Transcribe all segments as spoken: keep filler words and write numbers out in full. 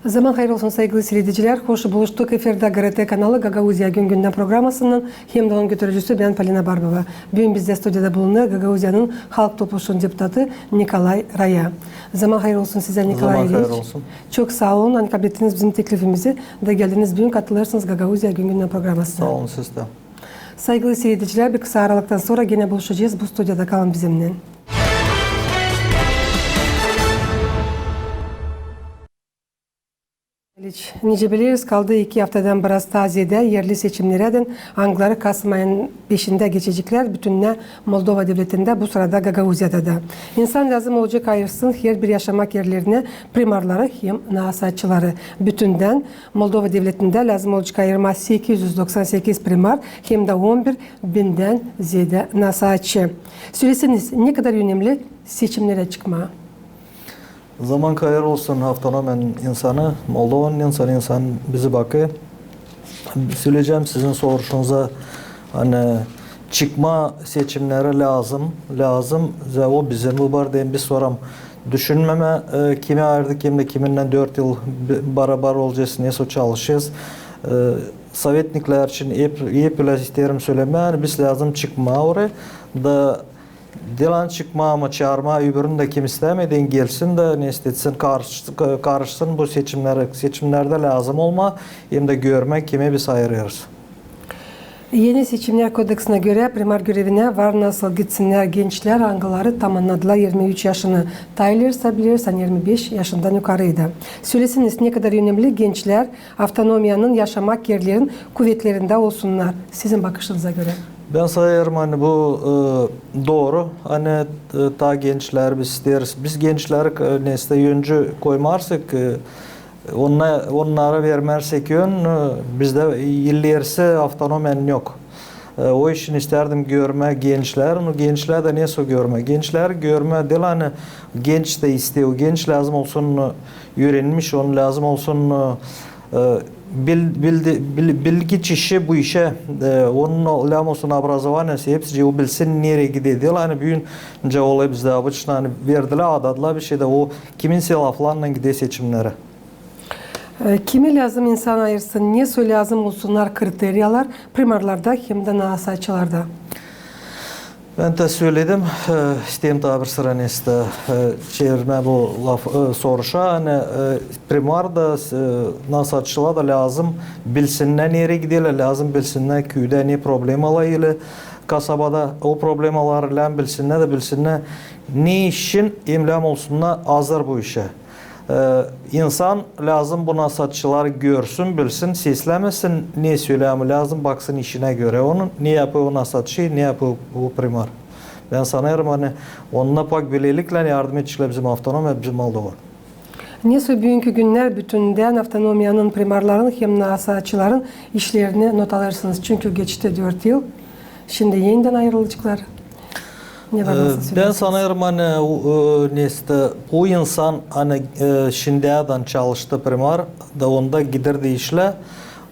Zaman hayır olsun, saygılı siiredicilär. Hoş buluştuk. Efirdä GRT kanalı Gagauziya gün-gündän programasınnan hem dä onun götürücüsü bän, Polina Barbova. Büün bizdä studiyada bulunêr Gagauziyanın Halk Topluşunun deputatı Nikolay Raya. Zaman hayır olsun sizä, Nikolay İliç. Zaman hayır olsun. Çok saa olun, ani kablettiniz bizim teklifimizi da geldiniz büün katılêrsınız Gagauziya gün-gündän programasına. Saa olun siz dä. Saygılı siiredicilär, bir kısa aralıktan sora genä buluşacez. Bu studiyada kalın bizimnän. İliç, nicä bileriz, kaldı iki aftadan biraz taa zeedä erli seçimnerädän, angıları kasım ayın beşindä geçeceklär bütün Moldova devletindä, bu sırada Gagauziyada da. İnsan lääzım olacek ayırsın herbir yaşamak erlerinä primarları hem nasaatçıları. Bütündän Moldova devletindä lääzım olacek ayırmaa sekiz üz doksan sekiz primar hem dä on bir bindän zeedä nasaatçı. Söleseniz, ne kadar önemli seçimnerä çıkmaa? Zaman hayır olsun avtonomiyanın insanı, Moldovanın insanı, insan bizi bakêr. Söleyecäm sizin soruşunuza, ani çıkmaa seçimnerä lääzım, lääzım, za o bizim vıborda, hem biz soram düşünmemää, e, kimi ayırdık, hem dä kiminnän dört yıl bi-, barabar olacez, nesoy çalışêrız. E, sovetniklär için hep, hep ölä isteerim sölemää, ani biz lääzım çıkmaa oraya da diil ani çıkmaa, ama çaarmaa öbürünü dä, kim istämeer, gelsin dä, ne isteer, karış-, karışsın bu seçimnerä. Seçimnerdä lääzım olmaa hem dä görmää, kimi biz ayırêrız. Eni Seçimnär kodeksinä görä, primar görevinä var nasıl gitsinnär gençlär, angıları tamannadılar irmi üç yaşını, taa ileri sa bileriz, ani irmi beş yaşından yukarıydı. Söleseniz, ne kadar önemli gençlär avtonomiyanın yaşamak erlerin kuvetlerindä olsunnar, sizin bakışınıza görä? Bän sayêrım, ani bu, e, dooru, ani, e, taa gençleri biz isteeriz. Biz gençleri, e, nesoy öncä koymarsak, e, onna-, onnara vermärsek ön, e, bizdä ilerisi avtonomiyanın yok. E, o için istärdim görmää gençleri, no gençleri dä nesoy görmää. Gençleri görmää diil, ani genç dä isteer, genç lääzım olsun, e, üürenmiş, onu lääzım olsun, e, e, bil-, bildi-, bil-, bilgi kişi bu işä, e, onun lääzım olsun obrazovaniesi, hepsicii o bilsin, nereyi gider. Diil ani büün nicä olêr bizdä obiçno, ani verdilär, adadılar bişey dä, o kiminsä laflarınnan gider seçimnerä. E, kimi lääzım insan ayırsın, nesoy lääzım olsunnar kriteriyalar primarlarda hem dä nasaatçılarda? Bän dä söledim, e, isteerim taa bir sıra nesoy, e, çevirmää bu laf, e, soruşa, ani, e, primar da, e, nasaatçılar da lääzım bilsinnär, nereyi giderlär, lääzım bilsinnär, küüdä ne problemalar ile kasabada, o problemaları lääzım bilsinnär dä bilsinnär, ne için hem lääzım olsunnar hazır bu işä. E, insan lääzım bu nasaatçıları görsün, bilsin, seslämesin, ne söleyecek, lääzım baksın işinä görä onun, ne yapêr o nasaatçı, ne yapêr bu primar. Bän sanêrım, ani onda pak bölelikle yardım edeceklär bizim avtonomiya, bizim Moldova. Nesoy büünkü günnär bütündän avtonomiyanın primarların hem nasaatçıların işlerini not alêrsınız? Çünkü geçti dört yıl, şindi enidän ayırılaceklar. Ne var, e, nasıl söleyeceniz? Bän sanêrım, ani, e, nesoy, bu insan, ani, e, şindiyädän çalıştı primar, da onda gider diişlär,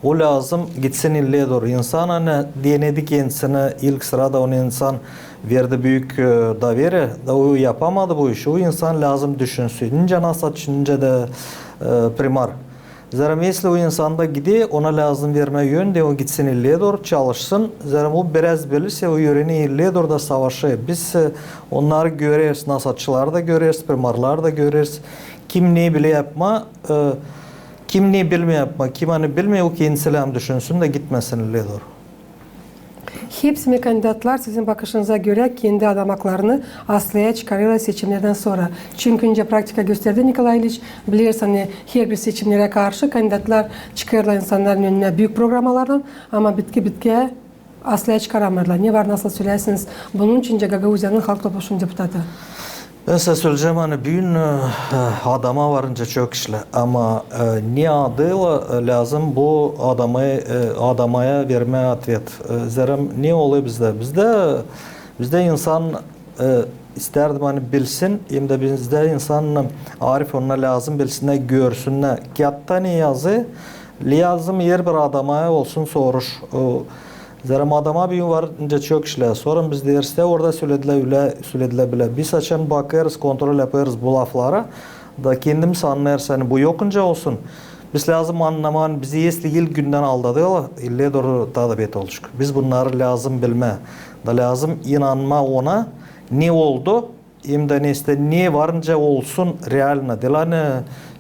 o lääzım gitsin illee dooru. İnsan, ani, denedi kendisini, ilk sırada onu insan verdi büük, e, doveriye, da o yapamadı bu işi. O insan lääzım düşünsün. Nicä nasaatçı, nicä dä, e, primar. Zerä, если o insan da gider, ona lääzım vermää ön dä, o gitsin illee dooru, çalışsın. Zerä o biraz bilirsä, o üürener illee dooru da savaşêr. Biz, e, onnarı göreriz, nasaatçıları da göreriz, primarları da göreriz. Kim ne biler yapmaa, e, kim ne bilmeer yapmaa, kim ani bilmeer, o kendisi lääzım düşünsün da gitmesin illee dooru. Hepsi mi kandidatlar, sizin bakışınıza görä, kendi adamaklarını aslaya çıkarêrlar seçimnerdän sora? Çünkü nicä praktika gösterdi, Nikolay İliç, bileriz, ani herbir seçimnerä karşı kandidatlar çıkêrlar insannarın önünä büük programalarlan, ama bitki-bitkiyä aslaya çıkaramêêrlar. Ne var, nasıl söleyäsiniz bunun için nicä Gagauziyanın Halk Topluşunun deputatı? Bän söleyecäm, ani büün, e, adama var nicä çok işlär, ama, e, ne adıylan, e, lääzım bu adama, e, adamaya vermää otvet. E, zerä ne olêr bizdä? Bizdä, bizdä insan, e, istärdim, ani bilsin, hem dä bizdä insan, arif, onnar lääzım bilsinnär, görsünnär. Kiyattan yazı, lääzım herbir adamaya olsun soruş. E, Zerä adama büün var nicä çok işlär. Sora biz derste orada söledilär, ölä söledilär bilä. Biz açan bakêrız, kontrol yapêrız bu laflara. Da kendimiz annêêrız, ani bu yokunca olsun. Biz lääzım annamaa, bizi esli ilk gündän aldadêrlar, illä dooru taa da beter olacek. Biz bunnarı lääzım bilmää. Da lääzım inanmaa ona, ne oldu, hem dä neysä, ne varınca olsun реально. Diil ani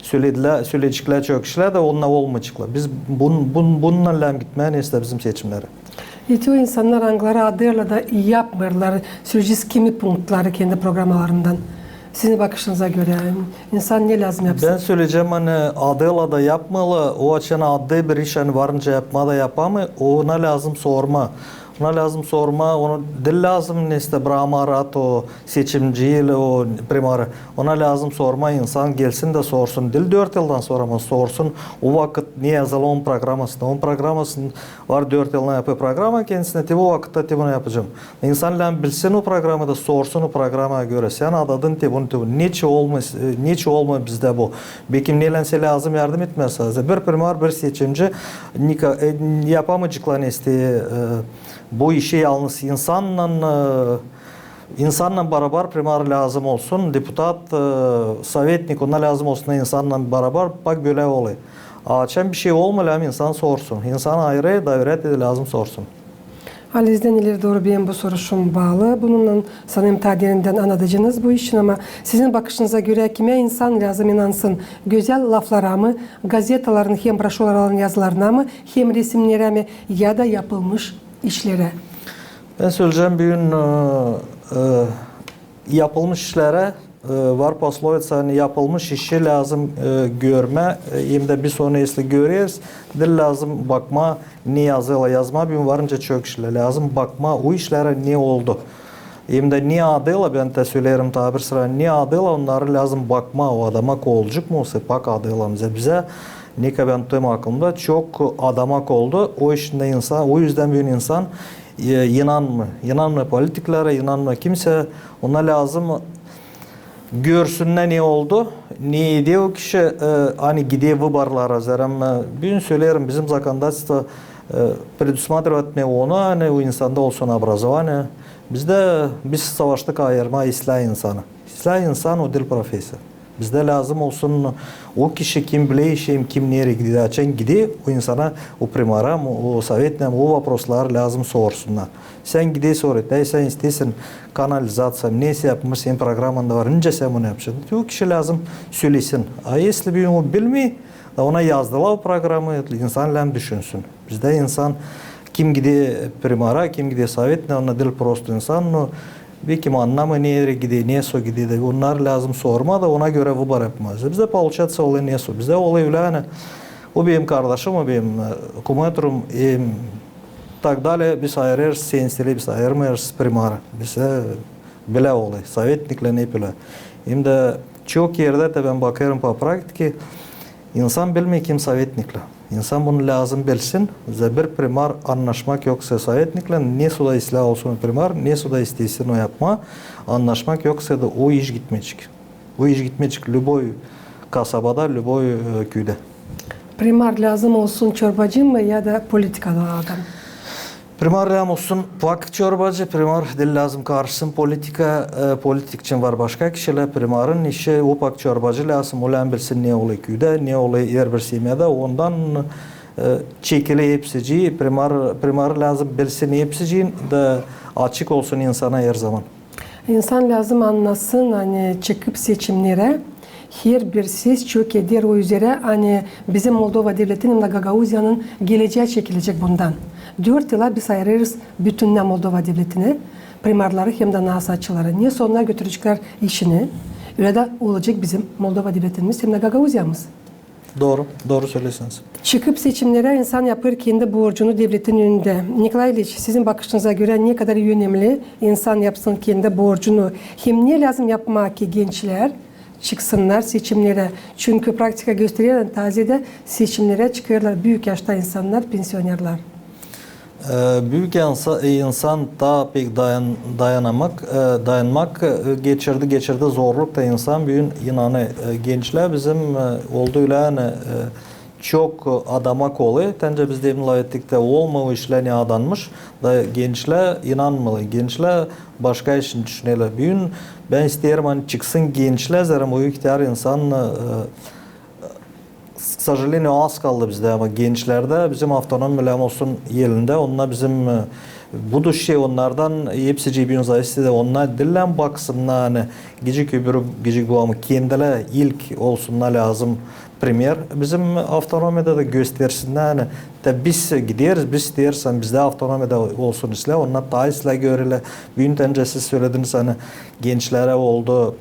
söledilär, söleyeceklär çok işlär da, onnar olmayaceklar. Biz bun, bun, bununnan lääzım gitmää neysä bizim seçimnerä. Eto insannar, angıları adêêrlar da yapmêêrlar, söleyecez kimi punktları kendi programalarından. Sizin bakışınıza görä, insan ne lääzım yapsın? Bän söleyecäm, ani adêêrlar da yapmêêrlar, o açan adêêr bir iş, ani varınca yapmaa da yapamêêr, ona lääzım sormaa. Ona lääzım sormaa, ona diil lääzım neysä brakmaa raat o seçimci ile o primarı. Ona lääzım sormaa, insan gelsin da sorsun. Diil dört yıldan sora, ama sorsun, o vakıt ne yazılı onun programasında. Onun programasında var dört yılına yapêr programa kendisindä, te bu vakıtta te bunu yapacam. İnsan lääzım bilsin o programayı da sorsun o programaya görä. Sän adadın te bunu, te bunu. Neçin olmêêr, neçin olmêêr bizdä bu? Bekim neylän sä lääzım yardım etmää sä. Bir primar, bir seçimci nika-, e, yapamayaceklar neysä, e, bu işi yalnız insannan, e, insannan barabar primar lääzım olsun, deputat, e, sovetnik, onnar lääzım olsun insannan barabar, bak bölä olêr. A açan bir şey olmêêr, lääzım insan sorsun. İnsan ayırêr, doverät edä, lääzım sorsun. Halizdän ileri dooru benim bu soruşum baalı bununnan, sanêrım, taa derindän annadıcınız bu işin, ama sizin bakışınıza görä, kimä insan lääzım inansın? Gözäl laflara mı, gazetaların hem broşuraların yazılarına mı, hem resimnerä mi, ya da yapılmış işlerä? Bän söleyecäm, büün, e, e, yapılmış işlerä, e, var poslovitsa, ani yapılmış işi lääzım, e, görmää, e, hem dä biz onu esli göreriz, diil lääzım bakmaa, ne yazêrlar, yazmaa büün varınca çok işlär. Lääzım bakmaa o işlerä, ne oldu. Hem dä ne adêêrlar, bän dä söleerim taa bir sıra, ne adêêrlar, onnarı lääzım bakmaa, o adamak olacek mı, o sepak adêêrlar. Bizä, bizä, ne ka bän tutêrım aklımda, çok adamak oldu. O işindä insan, o üzdän büün insan, e, inanmêêr. İnanmêêr politiklerä, inanmêêr kimseyä. Ona lääzım görsünnär, ne oldu, ne eder o kişi, e, ani gider vıborlara. Zerä, e, büün söleerim, bizim законодательство, e, предусматривает onu, ani o insanda olsun образование. Bizdä, biz savaştık ayırmaa islää insanı. İslää insan, o diil profesiya. Bizdä lääzım olsun o kişi, kim bilä işi, kim nereyi gider, açan gider, o insana, o primara, o sovetnikä, o voprosları lääzım sorsunnar. Sän gider sora, da sän isteersin kanalizaţiya, neysä yapmış senin programanda var, nicä sän bunu yapacan. O kişi lääzım sölesin. A esli bir o bilmeer, da ona yazdılar o programayı, insan lääzım düşünsün. Bizdä insan, kim gider primara, kim gider sovetnikä, onnar diil prosto insan, no, bekim annamêêr, nereyi gider, nesoy gider, da onnarı lääzım sormaa da ona görä vıbor yapmaa. Bizdä получается olêr nesoy. Bizdä olêr ölä, ani o benim kardaşım, o benim, e, kumetrum, e, так далее, biz ayırêrız, seçimleri biz ayırmêêrız primarı. Bizdä bölä olêr, sovetniklän hep ölä. Hem dä çok erdä dä bän bakêrım по практике, insan bilmeer, kim sovetniklär. İnsan bunu lääzım bilsin. Zerä bir primar annaşmak yoksa sovetniklän, nesoy da islää olsun primar, nesoy da istesin o yapmaa, annaşmak yoksa da o iş gitmeyecek. O iş gitmeyecek любой kasabada, любой, e, küüdä. Primar lääzım olsun çorbacı mı ya da politikalı adam? Primar lääzım olsun pak çorbacı, primar diil lääzım karışsın politika, e, politik için var başka kişilär, primarın işi o pak çorbacı lääzım, o lääzım bilsin, ne olêr küüdä, ne olêr herbir semyada, ondan, e, çekiler hepsicii, primar, primar lääzım bilsin hepsicii, da açık olsun insana her zaman. İnsan lääzım annasın, ani çıkıp seçimnerä, herbir ses çok eder o üzerä, ani bizim Moldova devletinin hem dä Gagauziyanın gelecää çekilecek bundan. Dört yıla biz ayırêrız bütünnä Moldova devletini, primarları hem dä naasaatçıları. Nesoy onnar götüreceklär işini, ölä dä olacek bizim Moldova devletinimiz hem dä Gagauziyamız. Dooru, dooru söleersiniz. Çıkıp seçimnerä, insan yapêr kendi borcunu devletin önündä. Nikolay İliç, sizin bakışınıza görä, ne kadar önemli insan yapsın kendi borcunu? Hem ne lääzım yapmaa, ki gençlär çıksınnar seçimnerä? Çünkü praktika gösterer, ani tazedä seçimnerä çıkêrlar büük yaşta insannar, pensionerlar. E, büük insa-, e, insan taa pek dayan-, dayanamak, e, dayanmak, e, geçirdi, geçirdi zorluk da insan büün inanêr. E, gençlär bizim, e, oldu ölä, ani, e, çok adama kolay. Tence biz demin lafettik dä, olmêêr o işlär, ne adanmış. Da gençlär inanmêêrlar. Gençlär başka için düşünerlär. Büün bän isteerim, ani çıksın gençlär, zerä o ihtär insan, e, к сожалению, az kaldı bizdä, ama gençlerdä bizim avtonom bilä olsun elindä, onnar bizim, e, будущее, onnardan hepsicii büün зависит eder, onnar diil lääzım baksınnar, ani gecik öbürü, gecik bu, ama kendilär ilk olsunnar lääzım primer bizim avtonomiyada da göstersinnär, ani da biz gideriz, biz isteeriz, ani bizdä avtonomiyada olsun işlär, onnar taa islää görerlär. Büün tence siz sölediniz, ani gençlerä oldu,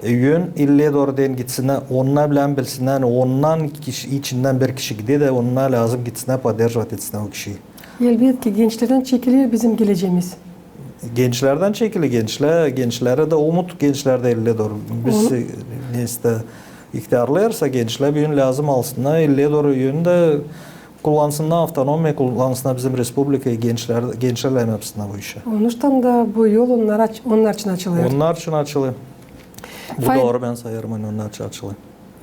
e, yön, illee dooru deyni gitsinnär, onnar bilä bilsinnär, ani ondan kişi, içindän bir kişi gider dä, onnar lääzım gitsinnär, поддерживать etsinnär o kişiyi. Elbetki, gençlerdän çekiler bizim gelecemiz. Gençlerdän çekiler gençlär, gençlerä dä umut gençlerdä illee dooru. Biz, e, neysä, ihtärlêêrız, gençlär büün lääzım alsınnar illee dooru yönü da kullansınnar avtonomiya, kullansınnar bizim respublikayı, gençlär, gençlär lääzım yapsınnar bu işi. Onuştan da bu yol onnar aç-, onnar için açılêr. Onnar için açılêr. Bu dooru, bän sayêrım, ani onnar için açılêr.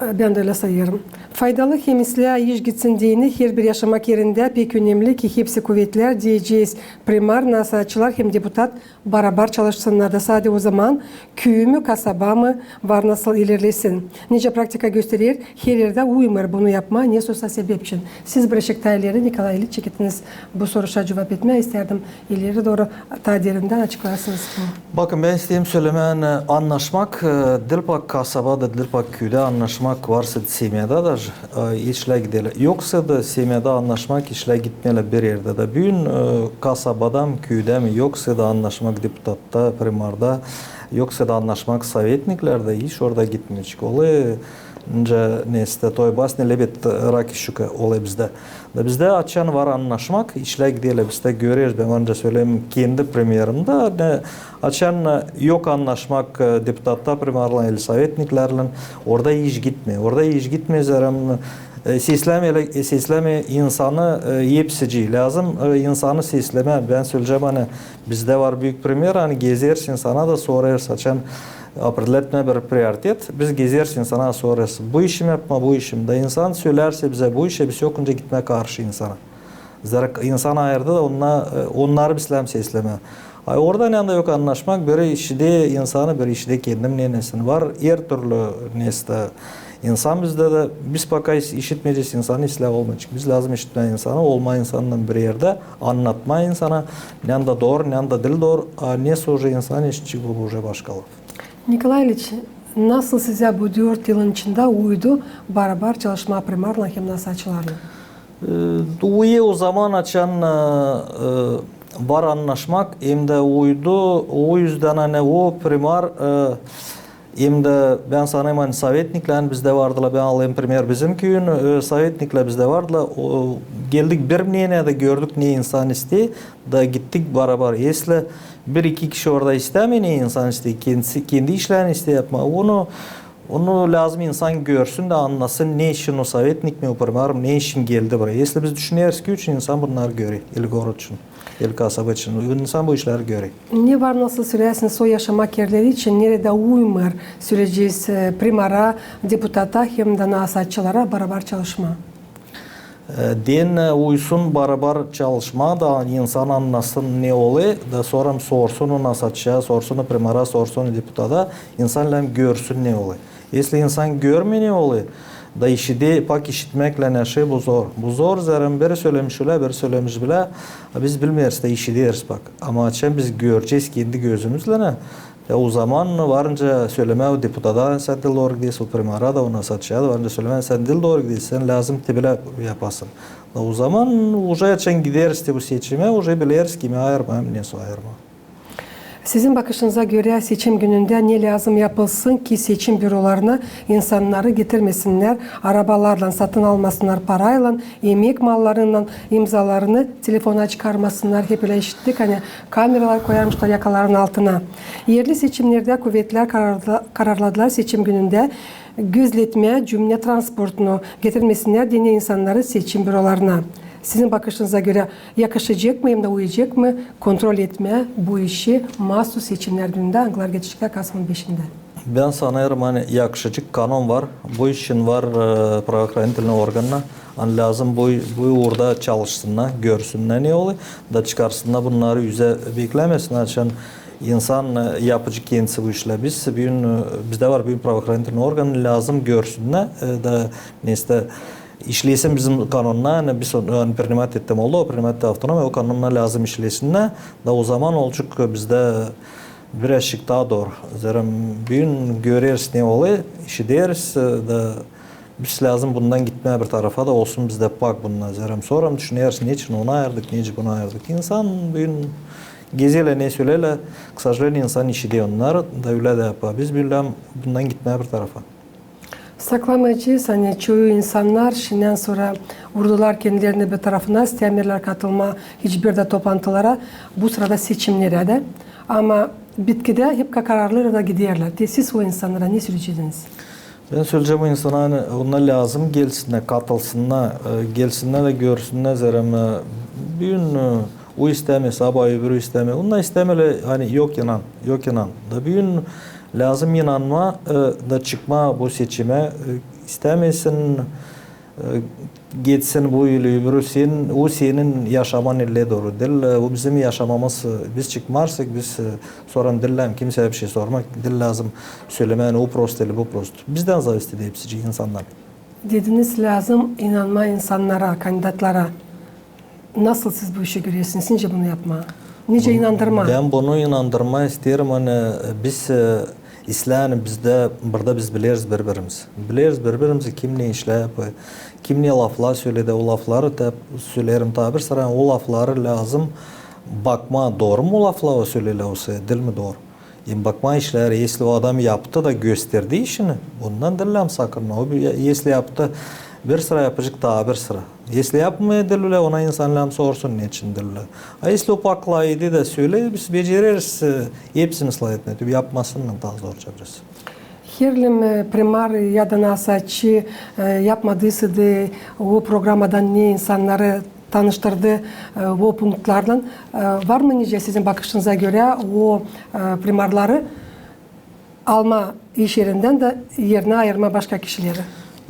E, bän dä ölä sayêrım. Faydalı hem islää iş gitsin deyni herbir yaşamak erindä pek önemli ki hepsi kuvetlär deyecez. Primar, nasaatçılar hem deputat barabar çalışsınnar da sade ozaman küüyümü, kasabamı var nasıl ilerlesin. Nicä praktika gösterer, her erdä uymêêr bunu yapmaa, nesoysa sebep için. Siz bir eşik taa ileri, Nikolay İliç, çekettiniz bu soruşa cuvap etmää, istärdim ileri dooru taa derindän açıklayasınız bunu. Bakın, bän isteerim sölemää, ani annaşmak, e, diil pak kasabada, diil pak küüdä annaşmak, varsa semyada da, e, işlär giderlär. Yoksa da semyada annaşmak, işlär gitmeerlär bir erdä dä. Büün, e, kasabada mı, küüdä mi, yoksa da annaşmak deputatta, primarda, yoksa da annaşmak sovetniklerdä, iş orada gitmeyecek. Olêr, nicä, neysä, toy basnêêr, lebet rak i şuka olêr bizdä. Da bizdä açan var annaşmak, işlär giderlär, bizdä göreriz, bän var nicä söleyim, kendi primerimdä, ne, açan, e, yok annaşmak, e, deputatta, primarlan ili sovetniklärlän, orada iş gitmeer. Orada iş gitmeer, zerä, e, seslämeer, e, seslämeer insanı, e, hepsicii. Lääzım, e, insanı seslämää. Bän söleyecäm, ani bizdä var büük primer, ani gezeriz, insana da sorêrız, açan определитmää bir prioritet, biz gezeriz, insana sorêrız, bu işi mi yapmaa, bu işi mi. Da insan sölärsä bizä bu işi, biz yok nicä gitmää karşı insana. Zerä insan ayırdı da onnar, e, onnarı bislää seslämää. Ay, orada ne anda yok annaşmak, biri işidä insanı, biri işidä kendi mneeniesini. Var er türlü neysä insan bizdä dä, biz пока işitmeyecez insanı, islää olmayacek. Biz lääzım işitmää insanı, olmaa insannan bir erdä, annatmaa insana, ne anda dooru, ne anda diil dooru, a nesoy уже insan işitecek, bu, bu уже başka laf. Nikolay İliç, nasıl sizä bu dört yılın içindä uydu barabar çalışmaa primarlan hem nasaatçılarlan? E, uyêr ozaman, açan, e, e, var annaşmak, hem dä uydu, o üzdän, ani o primar, e, hem dä bän sanêrım, ani sovetniklär bizdä vardılar, bän alayım primer bizim küüyün, e, sovetniklär bizdä vardılar, o, geldik bir mneenieyä da gördük, ne insan isteer, da gittik barabar. Eslä bir-iki kişi orada istämeer, ne insan isteer, kendisi, kendi işläni isteer yapmaa, onu, onu lääzım insan görsün dä annasın, ne için o sovetnik mi, o primar mı, ne için geldi buraya. Eslä biz düşüneriz ki, için insan bunnarı görer, ili gorod için, ili kasaba için, insan bu işleri görer. Ne var nasıl sölärsiniz o yaşamak erleri için, neredä uymêêr, söleyecez, e, primara, deputata hem dä nasaatçılara barabar çalışmaa? E, deyni, e, uysun barabar çalışmaa da insan annasın ne olêr, da sora sorsun o nasaatçıya, sorsun o primara, sorsun o deputata, insan lääzım görsün ne olêr. Eslä insan görmeer ne olêr, da işidä, pak işitmäklän yaşêêr, bu zor. Bu zor, zerä biri sölemiş ölä, biri sölemiş bilä, a biz bilmeeriz da işideriz pak. Ama açan biz görecez kendi gözümüzlän, e, ozaman var nicä sölemää o deputata, sän diil dooru gidersin, o primara da, o nasaatçıya da var nicä sölemää, sän diil dooru gidersin, sän lääzım te bölä yapasın. Da ozaman уже açan gideriz te bu seçimä, уже bileriz, kimi ayırmaa hem nesoy ayırmaa. Sizin bakışınıza görä, seçim günündä ne lääzım yapılsın ki seçim bürolarına insannarı getirmesinnär arabalarlan, satın almasınnar paraylan, emek mallarınnan, imzalarını telefona çıkarmasınnar? Hep ölä işittik, ani kameralar koyarmışlar yakalarının altına. Erli seçimnerdä kuvetlär kararla-, kararladılar seçim günündä gözletmää cümnä transportunu getirmesinnär deyni insannarı seçim bürolarına. Sizin bakışınıza görä, yakışacek mı hem dä uyacek mı kontrol etmää bu işi maasuz seçimnär günündä, angıları geçecek kasımın beşindä? Bän sanêrım, ani yakışacek kanon var. Bu için var, e, pravohranitelnıy organnar. Ani lääzım bu, bu uurda çalışsınnar, görsünnär ne olêr, da çıkarsınnar bunnarı üzä, beklämesin, açan insan, e, yapacek kendisi bu işlär. Biz büün, e, bizdä var büün pravohranitelnıy organ, lääzım görsünnär, e, da neysä işlesin bizim kanonnar, ani biz onu, ani, primat etti Moldova, primat etti avtonomiya, o kanonnar lääzım işlesinnär, da o zaman olacek bizdä birazçık taa dooru. Zerä büün göreriz, ne olêr, işideriz, e, da biz lääzım bundan gitmää bir tarafa da olsun bizdä pak bunnar. Zerä sora düşüneriz, neçin onu ayırdık, neçin bunu ayırdık. İnsan büün gezeler, ne söleerlär, к сожалению, insan işider onnarı, da ölä dä yapêr. Biz büün lääzım bundan gitmää bir tarafa. Saklamayacez, ani çoyu insannar şindän sora vurdular kendilerini bir tarafına, istämeerlär katılmaa hiçbir dä toplantılara, bu sırada seçimnerä dä. Ama bitkidä hep kararlı da giderlär. Te siz o insannara ne söleyeceniz? Bän söleyecäm o insannara, ani onnar lääzım gelsinnär, katılsınnar, e, gelsinnär da görsünnär, zerä, e, büün, e, o istämeer, sabaa öbürü istämeer. Onnar istämeerlär, ani yok inan, yok inan. Da büün lääzım inanmaa, e, da çıkmaa bu seçimä, e, istämesin, e, geçsin bu ili öbürü, senin, o senin yaşaman ile dooru diil, e, o bizim yaşamamız, e, biz çıkmarsak, biz, e, sora diil lääzım kimseyä bir şey sormaa, diil lääzım sölemää, ani o prost ili bu prost. Bizdän зависит eder hepsicii insannar. Dediniz, lääzım inanmaa insannara, kandidatlara. Nasıl siz bu işi görersiniz? Nicä bunu yapmaa? Nicä inandırmaa? Bän bunu inandırmaa isteerim, ani biz, e, islää, ani bizdä, burada biz bileriz biri-birimizi. Bileriz biri-birimizi, kim ne işlär yapêr, kim ne laflar söledi, o lafları da söleerim taa bir sıra, o lafları lääzım bakmaa, dooru mu o laflar o sölelär, o diil mi dooru. Hem bakmaa işlär, если o adam yaptı da gösterdi işini, ondan diil lääzım sakınmaa. O bir, если yaptı bir sıra, yapacek taa bir sıra. Если yapmêêr diil, ona insan lääzım sorsun, neçin diil. A если o paklaydı da söledi, biz becereriz, e, hepsini ıslah etmää, tüübü yapmasını taa zorça biraz. Herlim, e, primar ya da nasaatçı, e, yapmadıysa da o programadan ne insannarı tanıştırdı, e, o punktlarlan. E, var mı nicä sizin bakışınıza görä o, e, primarları almaa iş erindän da erinä ayırmaa başka kişileri?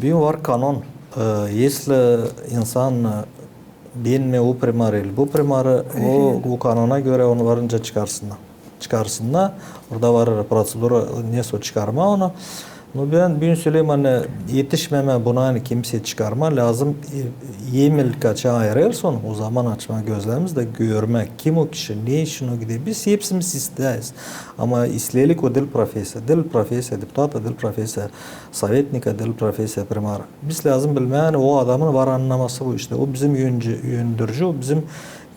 Büün var kanon. E, если insan, e, beenmeer o primarı ili bu primarı, o, o kanona görä onu varınca çıkarsınnar. Çıkarsınnar. Orada var proţedura, nesoy çıkarmaa onu. No bän büün söleerim, ani etişmemää buna, ani kimseyi çıkarmaa lääzım, e, emel kaça ayırêrsın, o zaman açmaa gözlerimizi da görmää, kim o kişi, ne için o gider. Biz hepsimiz isteeriz. Ama isleerlik o diil profesiya. Diil profesiya deputata, diil profesiya sovetnika, diil profesiya primara. Biz lääzım bilmää, ani o adamın var annaması bu iştä. O bizim öndürücü, o bizim,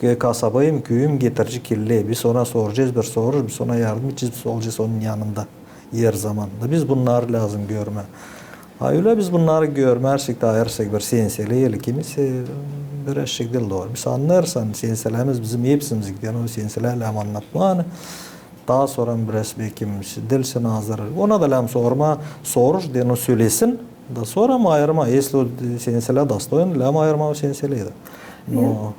e, kasabayı, küüyü getirecek ilä. Biz ona soracez bir soruş, biz ona yardım edecez, biz olacez onun yanında her zaman da. Biz bunnarı lääzım görmää. A ölä biz bunnarı görmärsek da ayırsak bir senselää, eli kimisä, birazçık diil dooru. Biz annêêrız, ani senselämiz bizim hepsimizi gidän, o senselää lääzım annatmaa, ani taa sora biraz bekim diilsin hazır. Ona da lääzım sormaa, soruş, deyni sölesin, da sora mı ayırmaa, если o senselää dostoyn, lääzım ayırmaa o senselää da. No,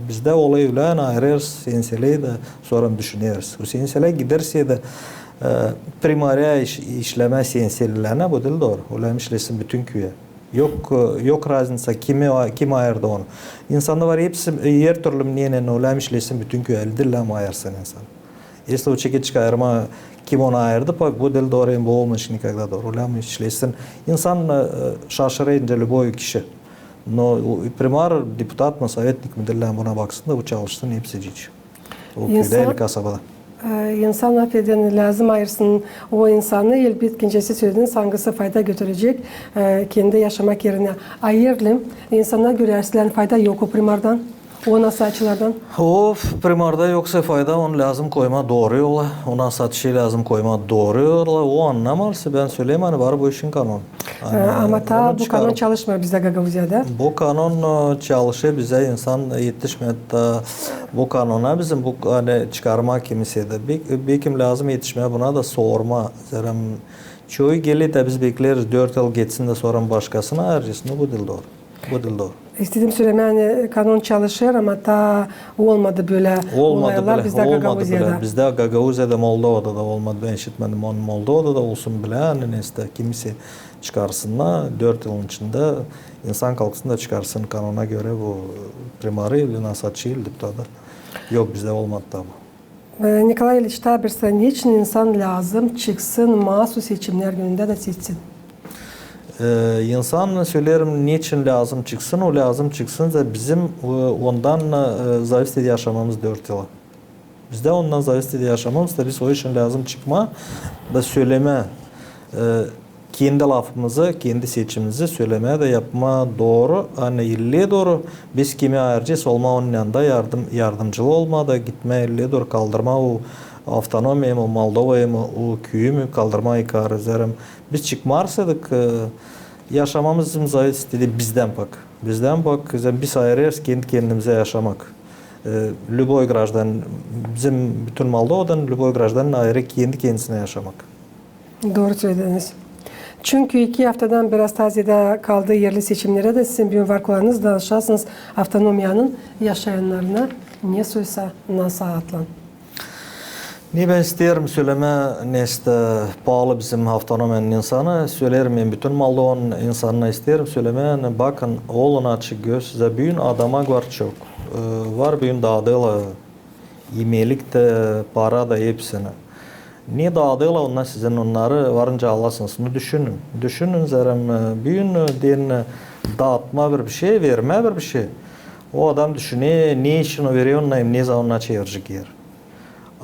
bizdä olêr ölä, ani ayırêrız senselää da sora düşüneriz. O senselää gidersä da, e, primarä iş-, işlemää senselänä, bu diil dooru. O lääzım işlesin bütün küüyä. Yok, e, yok razniţa, kimi, kim ayırdı onu. İnsanda var hepsi, e, her türlü мнение, o lääzım işlesin bütün küüyä, diil lääzım ayırsın insan. Если o çekecek ayırmaa, kim onu ayırdı, bak, bu diil dooru, hem bu olmayacek nikogda dooru. O lääzım işlesin. İnsan, e, şaşırêr nicä любой kişi. No, o, primar, deputat mı, sovetnik mi, diil lääzım buna baksın da bu çalışsın hepsicii. O küüdä, eli kasabada. E, insan, afedin, lääzım ayırsın o insanı, elbetkincä siz sölediniz, angısı fayda götürecek, e, kendi yaşamak erinä. A herlim insana görä, sizlän fayda yok o primardan, o nasaatçılardan? O primarda yoksa fayda, onu lääzım koymaa dooru yola, o nasaatçıyı lääzım koymaa dooru yola, o annamêêr, bän söleerim, ani var bu işin kanon. E, ani, ama taa bu kanon çalışmêêr bizdä Gagauziyada. Bu kanon, e, çalışêr, bizä insan etişmeer taa bu kanona bizim, bu, ani çıkarmaa kimiseyä dä. Be-, bekim lääzım etişmää buna da sormaa. Zerä çoyu geler da biz bekleeriz, dört yıl geçsin da sora başkasını ayıracez. No, bu diil dooru. Bu diil dooru. İstedim sölemää, ani kanon çalışêr, ama taa olmadı bölä olaylar bizdä Gagauziyada. Bizdä Gagauziyada, Moldovada da olmadı. Bän işitmedim onu Moldovada da olsun bölä, ani neysä kimisi çıkarsın da dört yılın içindä insan kalksın da çıkarsın kanona görä bu primarı ili nasatçı ili deputatı. Yok, bizdä olmadı taa bu. E, Nikolay İliç, taa bir sıra, neçin insan lääzım çıksın maasuz seçimnär günündä dä seçsin? E, insan, söleerim, neçin lääzım çıksın, o lääzım çıksın da bizim, e, ondan, e, zavisit eder yaşamamız dört yılı. Bizdä ondan zavisit eder yaşamamız da biz o için lääzım çıkmaa da sölemää, e, kendi lafımızı, kendi seçimimizi sölemää da yapmaa dooru, ani illä dooru biz kimi ayıracez, olmaa onun yanında yardım, yardımcılık olmaa da gitmää illä dooru kaldırmaa o avtonomiya mı, Moldova mı, o küüyü mü kaldırmaa yukarı. Zerä biz çıkmarsaydık, e, yaşamamız bizim zavisit eder bizdän pak. Bizdän pak, zerä biz ayırêrız kendi kendimizä yaşamak. E, любой гражданин, bizim bütün Moldovadan любой гражданин ayırêr kendi kendisinä yaşamak. Dooru sölediniz. Çünkü iki aftadan biraz taa zeedä kaldı erli seçimnerä dä, sizin büün var kolayınız danışasınız avtonomiyanın yaşayannarına, nesoysa nasaatlan. Ne bän isteerim sölemää, neysä paalı bizim avtonomiyanın insanı, söleerim bän bütün Moldovanın insanına isteerim sölemää, ani bakın, olun açık göz, zerä büün adamak var çok. E, var büün daadêrlar imelik tä, para da, hepsini. Ne daadêrlar onnar sizin, onnarı varınca alasınız. Nu düşünün. Düşünün, zerä, e, büün deyni daatmaa bir bişey, vermää bir bişey. O adam düşüner, ne için o verer onnarı, ne zaman onnarı çevirecek geri.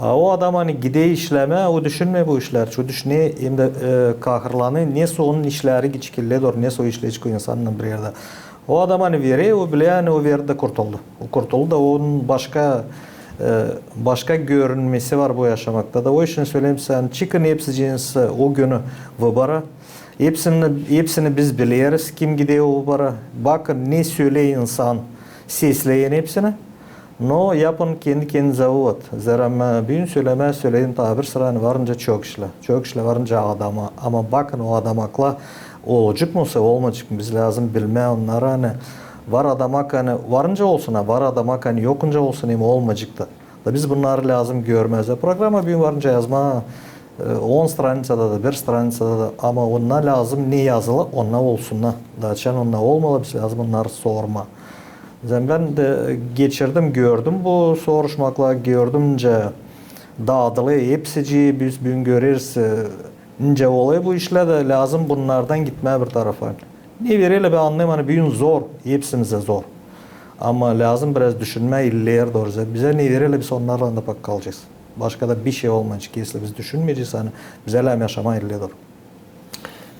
A o adam, ani gider işlemää, o düşünmeer bu işleri. O düşüner hem dä, e, kahırlanêr, nesoy onun işleri gidecek illä dooru, nesoy işleyecek o insannan bir erdä. O adam, ani verer, o biler, ani o verdi da kurtuldu. O kurtuldu da onun başka, e, başka görünmesi var bu yaşamakta da. O için söleerim sizä, çıkın hepsiciniz o günü vıbora. Hepsini, hepsini biz bileriz, kim gider o vıbora. Bakın, ne söleer insan, sesleyin hepsini. No yapın kendi kendinizä vıvod. Zerä büün sölemää söledim taa bir sıra, ani varınca çok işlä. Çok işlä varınca adama. Ama bakın, o adamaklar olacek mı, olmayacek mı? Biz lääzım bilmää onnarı, ani var adamak, ani varınca olsun, a var adamak, ani yokunca olsun, hem olmayacek ta. Da biz bunnarı lääzım görmää. Programa büün varınca yazmaa, e, on stranicada da, bir stranicada da, ama onnar lääzım ne yazılı, onnar olsunnar. Da açan onnar olmalı, biz lääzım onnarı sormaa. Zerä bän dä geçirdim, gördüm bu soruşmakları, gördüm, nicä daadılêr hepsicii, biz büün göreriz, e, nicä olêr bu işlär dä, lääzım bunnardan gitmää bir tarafa. Ne vererlär, bän annêêrım, ani büün zor, hepsimizä zor. Ama lääzım biraz düşünmää illä dooru. Bizä ne vererlär, biz onnarlan da pak kalacez. Başka da bişey olmayacek, esli biz düşünmeyecez, ani bizä lääzım yaşamaa illä dooru.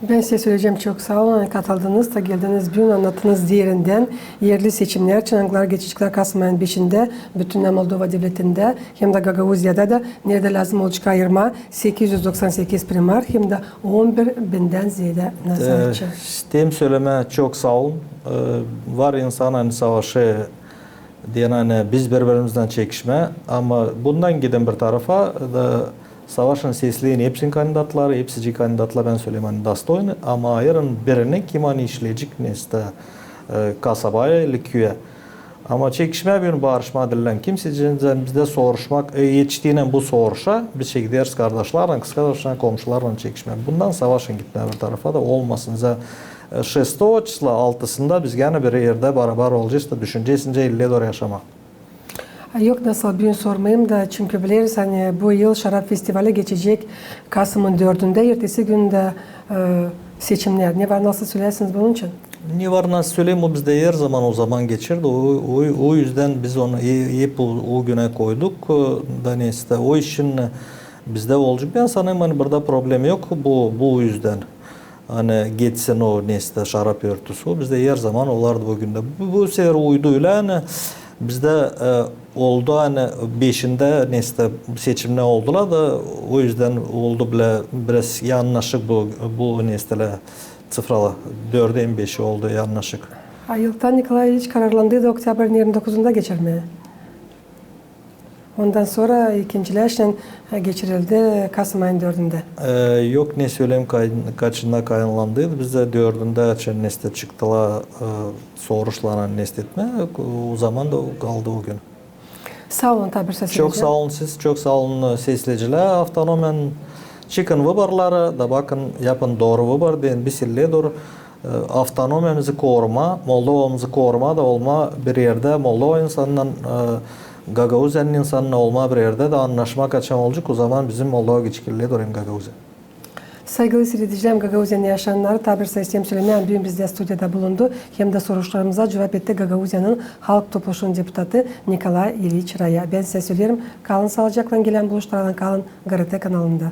Bän sizä söleyecäm, çok saa olun, ani katıldınız da geldiniz büün, annattınız derindän erli seçimnär için, angıları geçecek kasım ayın beşindä bütün Moldova devletindä, hem dä Gagauziyada da, neredä lääzım olacek ayırmaa sekiz üz doksan sekiz primar hem dä on bir bindän zeedä nasaatçı. E, isteerim sölemää, çok saa olun. E, var insan, ani savaşêr deyni, ani biz biri-birimizdän çekişmää, ama bundan gidin bir tarafa da, savaşın, sesleyin hepsini kandidatları, hepsicii kandidatlar, bän söleerim, ani dostoyni, ama ayırın birini, kim, ani işleyecek nesoysa, e, kasabaya ili küüyä. Ama çekişmää büün, barışmaa dillän kimsecii, bizdä soruşmak, e, etiştiynän bu soruşa, biz çekideriz kardaşlarlan, kız kardaşlarlan, komşularlan çekişmää. Bundan savaşın gitmää bir tarafa da, olmasın. Zerä, e, шестого числа, altısında biz gene bir erdä barabar olacez da düşünecez, nicä illä dooru yaşamaa. Yok nasıl büün sormayım da, çünkü bileriz, ani bu yıl şarap festivali geçecek kasımın dördündä, ertesi gündä, e, seçimnär. Ne var nasıl söleersiniz bunun için? Ne var nasıl söleyim, o bizdä her zaman o zaman geçer dä, o, o, o üzdän biz onu he-, hep o, o günä koyduk, e, da nesoysa. O için, e, bizdä olacek. Bän sanêrım, ani burada problem yok bu, bu üzdän. Ani geçsin o nesoysa şarap örtüsü. Bizdä her zaman olardı bu gündä. Bu, bu sefer uydu ölä, ani bizdä, e, oldu, ani beşindä nesoysa seçimnär oldular da, o üzdän oldu bilä biraz yannaşık bu, bu nesoysa ţifralar. Dördä hem beşä oldu yannaşık. A yıltan Nikolay İliç kararlandı da oktyabrın irmi dokuzunda geçirmää. Ondan sora ikinci lääşnen, e, geçirildi kasım ayın dördündä. E, yok, ne söleyim, kay-, kaçında kayınlandıydı. Bizdä dördündä açan nestet çıktılar, e, soruşlarını nestetmää. O zaman da kaldı o gün. Saa olun, taa bir sesleyici. Çok saa olun siz, çok saa olun, e, sesleyici. Avtonomiyanın çıkın vıborları da bakın, yapın dooru vıbor, deyin, biz ileri dooru, e, avtonomiyamızı korumaa, Moldovamızı korumaa da olmaa bir erdä Moldova insanınnan, e, Gagauziyanın insanınnan olmaa bir erdä da annaşmaa kaçan olacek, o zaman bizim Moldova geçecek ileri dooru hem Gagauziya. Saygılı siiredicilerimiz, Gagauziyanın yaşayannarı, taa bir sayı isteerim sölemää, büün bizdä studiyada bulundu hem dä soruşlarımıza cuvap etti Gagauziyanın Halk Topluşunun deputatı Nikolay İliç Raya. Bän sizä söleerim, kalın saalıcaklan, gelän buluşmalardan kalın GRT kanalında.